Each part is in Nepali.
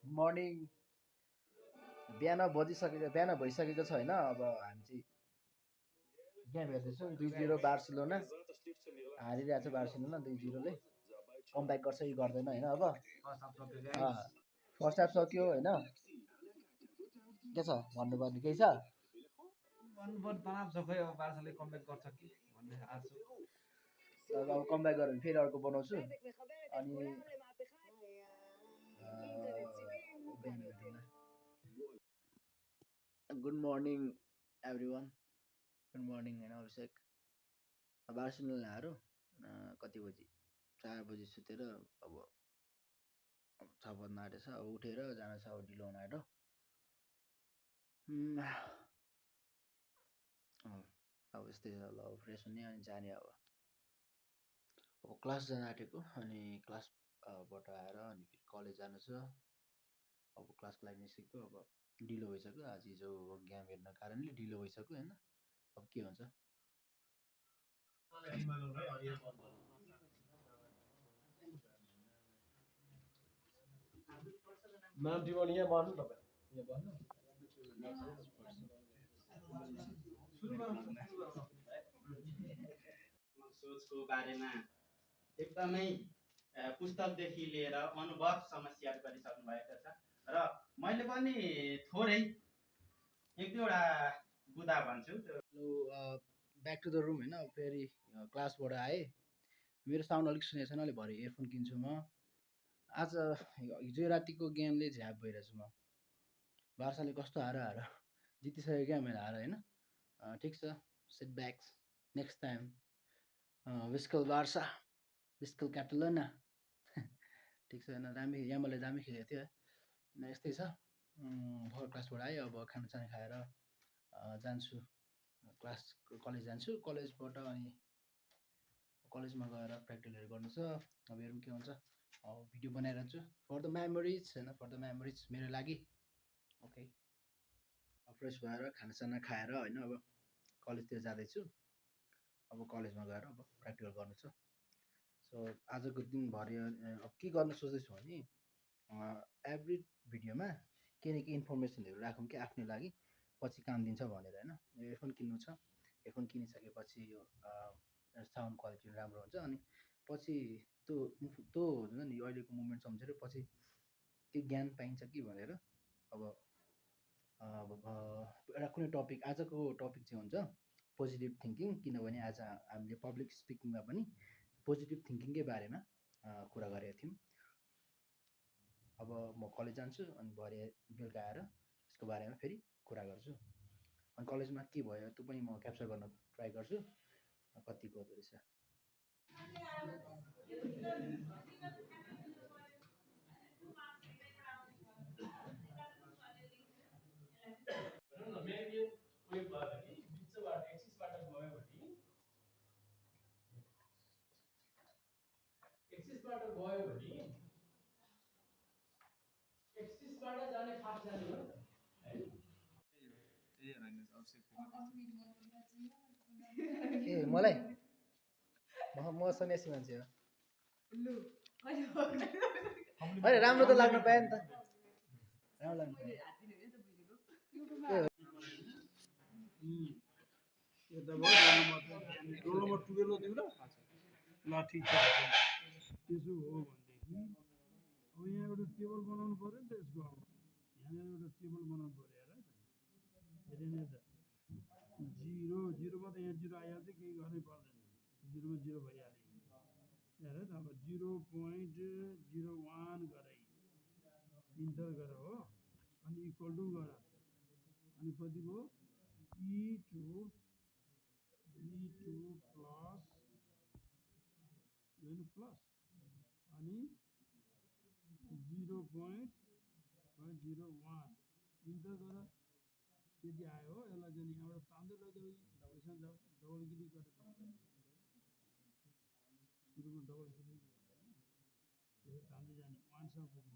मर्निङ बिहान भइसकेको छ होइन। अब हामी चाहिँ गेम हेर्दैछौँ। 2-0 बार्सिलोना हारिरहेको छ। बार्सिलोना 2-0ले कमब्याक गर्छ कि गर्दैन होइन। अब फर्स्ट हाफ सक्यो होइन। के छ भन्नुपर्ने केही छ? भन्नुपर्ने तनाव छ खै। अब बार्साले कमब्याक गर्छ कि भन्ने आश छ। अब कमब्याक गऱ्यो भने फेरि अर्को बनाउँछु। अनि good morning every one. Good morning होइन अभिषेक। बार्सिलोनाले हारो कति बजी? 4 बजी सुतेर अब 6 बज्न आँटेछ। अब उठेर जान छ। अब ढिलो हुन आँट्यो। अब यस्तै छ ल। फ्रेस हुने अनि जाने। अब क्लास जान आँटेको अनि क्लासबाट आएर अनि फेरि कलेज जानु छ। अब क्लासको लागि निस्केको। अब ढिलो भइसक्यो। आज हिजो गेम हेर्न कारणले ढिलो भइसक्यो होइन। अब के हुन्छ? नाम टिमन यहाँ भन्नु तपाईँ। यहाँ भन्नु। सोचको बारेमा एकदमै पुस्तकदेखि लिएर अनुभवसम्म सेयर गरिसक्नु भएको छ र मैले पनि थोरै एक दुईवटा बुदा भन्छु। ब्याक टु द रुम होइन। फेरि क्लासबाट आएँ। मेरो साउन्ड अलिक सुनेको छैन। अलिक भरे इयरफोन किन्छु म। आज हिजो रातिको गेमले झ्याप भइरहेछु म। बार्साले कस्तो हार जितिसक्यो क्या मैले हार होइन। ठिक छ। Setbacks next time. Visca Barca, Visca Catalonia. ठिक छ होइन। दामी यामलले दामी खेलेको थियो है। यस्तै छ। भर्खर क्लासबाट आएँ। अब खानासाना खाएर जान्छु कलेज जान्छु। कलेजबाट अनि कलेजमा गएर प्र्याक्टिकलहरू गर्नु छ। अब हेरौँ के हुन्छ। भिडियो बनाइरहन्छु फर द मेमोरिज होइन। फर द मेमोरिज मेरो लागि। ओके। फ्रेस भएर खानासाना खाएर होइन अब कलेजतिर जाँदैछु। अब कलेजमा गएर अब प्र्याक्टिकल गर्नु छ। सो आजको दिनभरि अब के गर्न सोच्दैछु भने एभ्री भिडियोमा केही न केही इन्फर्मेसनहरू राखौँ कि आफ्नो लागि पछि काम दिन्छ भनेर होइन। एयरफोन किन्नु छ। एयरफोन किनिसकेपछि यो साउन्ड क्वालिटी राम्रो हुन्छ। अनि पछि त्यो हुन्छ नि अहिलेको मुभमेन्ट सम्झेर पछि के ज्ञान पाइन्छ कि भनेर। अब एउटा कुनै टपिक आजको टपिक चाहिँ हुन्छ पोजिटिभ थिङ्किङ। किनभने आज हामीले पब्लिक स्पिकिङमा पनि पोजिटिभ थिङ्किङकै बारेमा कुरा गरेका थियौँ। अब म कलेज जान्छु अनि भरे बेलुका आएर यसको बारेमा फेरि कुरा गर्छु। अनि कलेजमा के भयो त्यो पनि म क्याप्चर गर्न ट्राई गर्छु कतिको हुँदो रहेछ। एक्सिसबाट जाने फास्ट जाने हो है। ए मलाई म सन्यासी मान्छे हो। होइन राम्रो त लाग्न पायो नि त। राम्रो लाग्नु पायो। रोल नम्बर 12 हो तिम्रो? ल ठिक छ। त्यसो हो भनेदेखि अब यहाँ एउटा टेबल बनाउनु पर्यो नि त यसको। यहाँनिर एउटा टेबल बनाउनु पर्यो। हेर त 0 0 मा त यहाँ 0 आइहाल्छ। केही गर्नै पर्दैन। 0 मा 0 भइहाल्यो। हेर त अब 0.01 गराइ इन्टर गर हो। अनि इक्वल टु गर। अनि कति भयो? E2 प्लस प्लस अनि 0.01 इन्टर गर। त्यति आयो हो। यसलाई चाहिँ यहाँबाट तान्दै लैजाऊ। यसमा जाऊ डबल क्लिक गरेर जाउँदैन। सुरुमा डबल क्लिक हुँदैन। त्यसो तान्दै जाने 1 सम्म पुग्ने।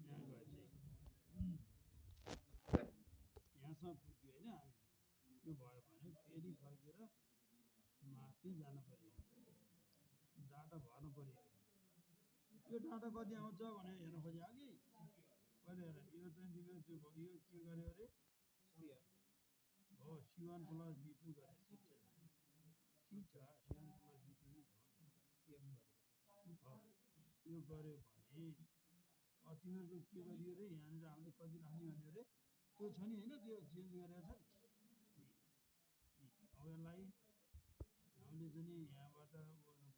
यहाँ गएपछि त्यो भयो भने फेरि फर्केर माथि जानु पर्यो, डाटा भर्नु पर्यो। यो डाटा कति आउँछ भनेर हेर्न खोज्यो कि पहिले हेर, यो चाहिँ तिम्रो त्यो भयो, यो के गर्यो अरे हो C1 प्लस B2 गरे, ठिक छ C1 प्लस B2 नै हो। यो गऱ्यो भने तिमीहरूको के गरियो अरे यहाँनिर हामीले कति राख्ने भन्यो अरे त्यो छ नि होइन, त्यो चेन्ज गरेर छ नि। अब यसलाई हामीले चाहिँ नि यहाँबाट गर्नु पऱ्यो,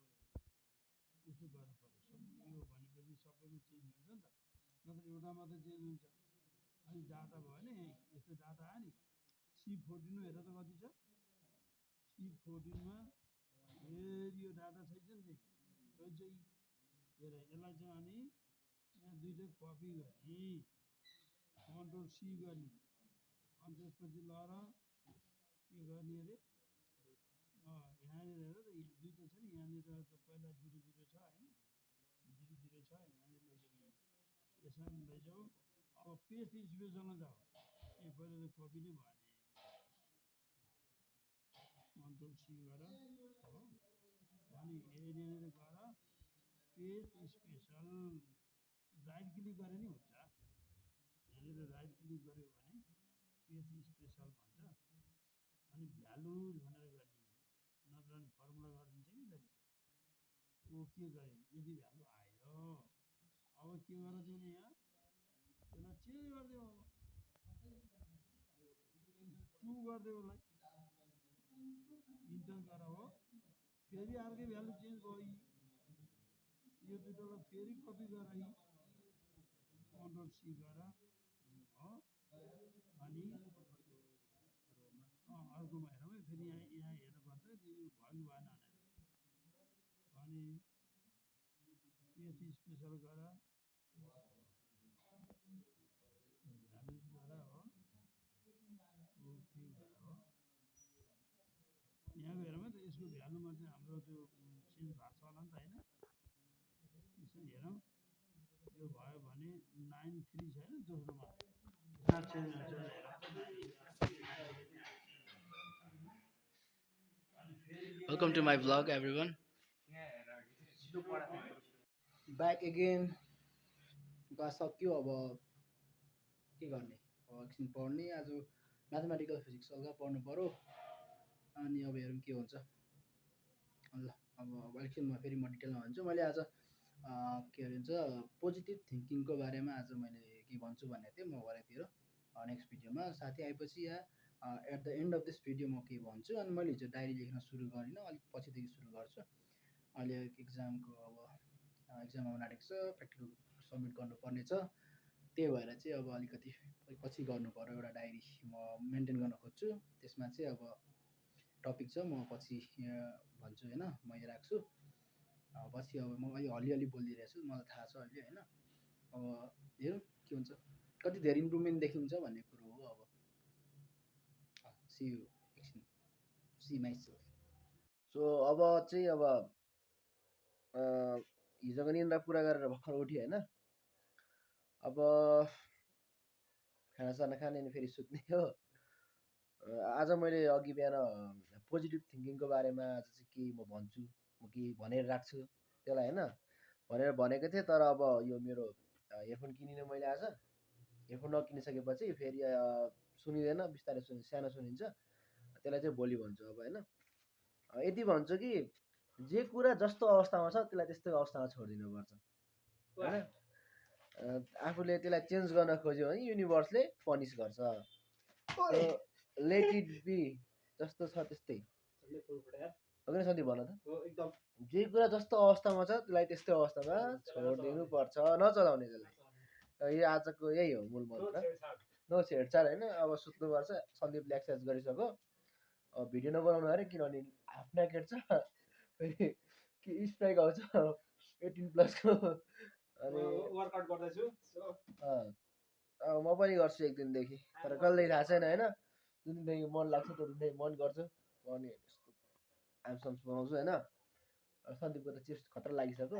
यस्तो गर्नु पऱ्यो। यो भनेपछि सबैमा चेन्ज हुन्छ नि त, नत्र एउटा मात्रै चेन्ज हुन्छ। अनि डाटा भयो भने यस्तो डाटा आयो नि C14 हेर त कति छ, C14 मा फेरि यो डाटा छैछ नि रहेछ हेर, यसलाई चाहिँ अनि यहाँ दुईवटा कपी गर्ने, कन्ट्रोल C गर्ने, अनि त्यसपछि ल र के गर्ने अरे यहाँनिर हेर त, यहाँ दुईवटा छ नि, यहाँनिर त पहिला 00 छ होइन, 00 छ, यहाँनिर लैजाऊ, यसमा लैजाऊ। अब पेस्ट स्पेसमा जाऊ, ए पहिला त कपी नै भएन, कन्ट्रोल C गर हो, अनि यहाँनिर गर पेस्ट स्पेसल, राइट क्लिक गरे नि हुन्छ, यहाँनिर राइट क्लिक गर्यो भने पेस्ट स्पेसल भन्छ, अनि भ्यालुज भनेर गर्ने, नत्र भने फर्मुला गरिदिन्छ कि त्यसले। ओके गरे, यदि भ्यालु आयो, अब के गर तिमीले यहाँ यसलाई चेन्ज गरिदेऊ, अब 2 गरिदेऊ यसलाई, इन्टर गर हो, फेरि अर्कै भ्यालु चेन्ज भयो, यो दुइटालाई फेरि कपी गर, कन्ट्रोल C गर हो, अनि अर्कोमा हेरौँ है, फेरि यहाँ यहाँ हेर्नुपर्छ त्यो भयो कि भएन भनेर, अनि पेस्ट स्पेसल गर, भ्यालुज गर हो, ओके गर हो, यहाँको हेरौँ है त, यसको भ्यालुमा चाहिँ हाम्रो त्यो चेन्ज भएको छ होला नि त होइन, यसो हेरौँ, यो भयो भने 93 छ होइन दोस्रोमा, चेन्ज हुन्छ welcome to my vlog everyone, back again. Class सक्यो, अब के गर्ने, अब एकछिन पढ्ने, आज म्याथमेटिकल फिजिक्स हल्का पढ्नु पऱ्यो, अनि अब हेरौँ के हुन्छ। ल अब एकछिन फेरि म डिटेलमा भन्छु। मैले आज के अरे भन्छ पोजिटिभ थिङ्किङको बारेमा आज मैले के भन्छु भनेको थिएँ म भरेतिर, नेक्स्ट भिडियोमा साथी आएपछि yeah at the end of this video म के भन्छु। अनि मैले हिजो डायरी लेख्न सुरु गरिनँ, अलिक पछिदेखि सुरु गर्छु। अहिले इक्जामको अब इक्जाम आउन आँटेको छ, प्र्याक्टिकल सब्मिट गर्नुपर्ने छ, त्यही भएर चाहिँ अब अलिकति पछि गर्नु पऱ्यो। एउटा डायरी म मेन्टेन गर्न खोज्छु, त्यसमा चाहिँ अब टपिक छ म पछि भन्छु होइन, म यहाँ राख्छु पछि। अब म अहिले हलिअलि बोलिदिइरहेको छु, मलाई थाहा छ अहिले होइन। अब हेरौँ के हुन्छ, कति धेरै इम्प्रुभमेन्ट देखिन्छ भन्ने कुरो हो। अब सी यु एकछिन, सी माइसेल्फ। सो अब चाहिँ अब हिजोको निन्द्रा पुरा गरेर भर्खर उठ्यो होइन। अब खानासाना खाने अनि फेरि सुत्ने हो। आज मैले अघि बिहान पोजिटिभ थिङ्किङको बारेमा आज चाहिँ के म भन्छु, म के भनेर राख्छु त्यसलाई होइन भनेर भनेको थिएँ। तर अब यो मेरो इयरफोन किनिनँ मैले आज, इयरफोन नकिनिसकेपछि फेरि सुनिँदैन, बिस्तारै सानो सुनिन्छ, त्यसलाई चाहिँ भोलि भन्छु अब होइन। यति भन्छु कि जे कुरा जस्तो अवस्थामा छ त्यसलाई त्यस्तै अवस्थामा छोडिदिनुपर्छ होइन। आफूले त्यसलाई चेन्ज गर्न खोज्यो भने युनिभर्सले पनिस गर्छ। लेट इट बी, जस्तो छ त्यस्तै हो कि सन्धिप भन त। एकदम जे कुरा जस्तो अवस्थामा छ त्यसलाई त्यस्तै अवस्थामा छोडिदिनु पर्छ, नचलाउने त्यसलाई। यो आजको यही हो मूल मन्त्र, नो छेडछाड होइन। अब सुत्नुपर्छ, सन्दीपले एक्सर्साइज गरिसक्यो, अब भिडियो नबनाउनु अरे किनभने हाफ नेकेड छ, फेरि के स्ट्राइक आउँछ 18+ को। अनि वर्कआउट गर्दैछु, म पनि गर्छु एक दिनदेखि, तर कहिल्यै थाहा छैन होइन। जुन दिनदेखि मन लाग्छ त्यो दिनदेखि मन गर्छु, अनि यस्तो एब्सम्स बनाउँछु होइन। सन्दीपको त चेस्ट खतरा लागिसक्यो।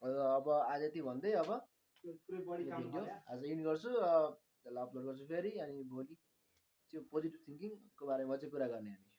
अब आज यति भन्दै अब भिडियो आज इन गर्छु, त्यसलाई अपलोड गर्छु फेरि, अनि भोलि त्यो पोजिटिभ थिङ्किङको बारेमा चाहिँ कुरा गर्ने हामी।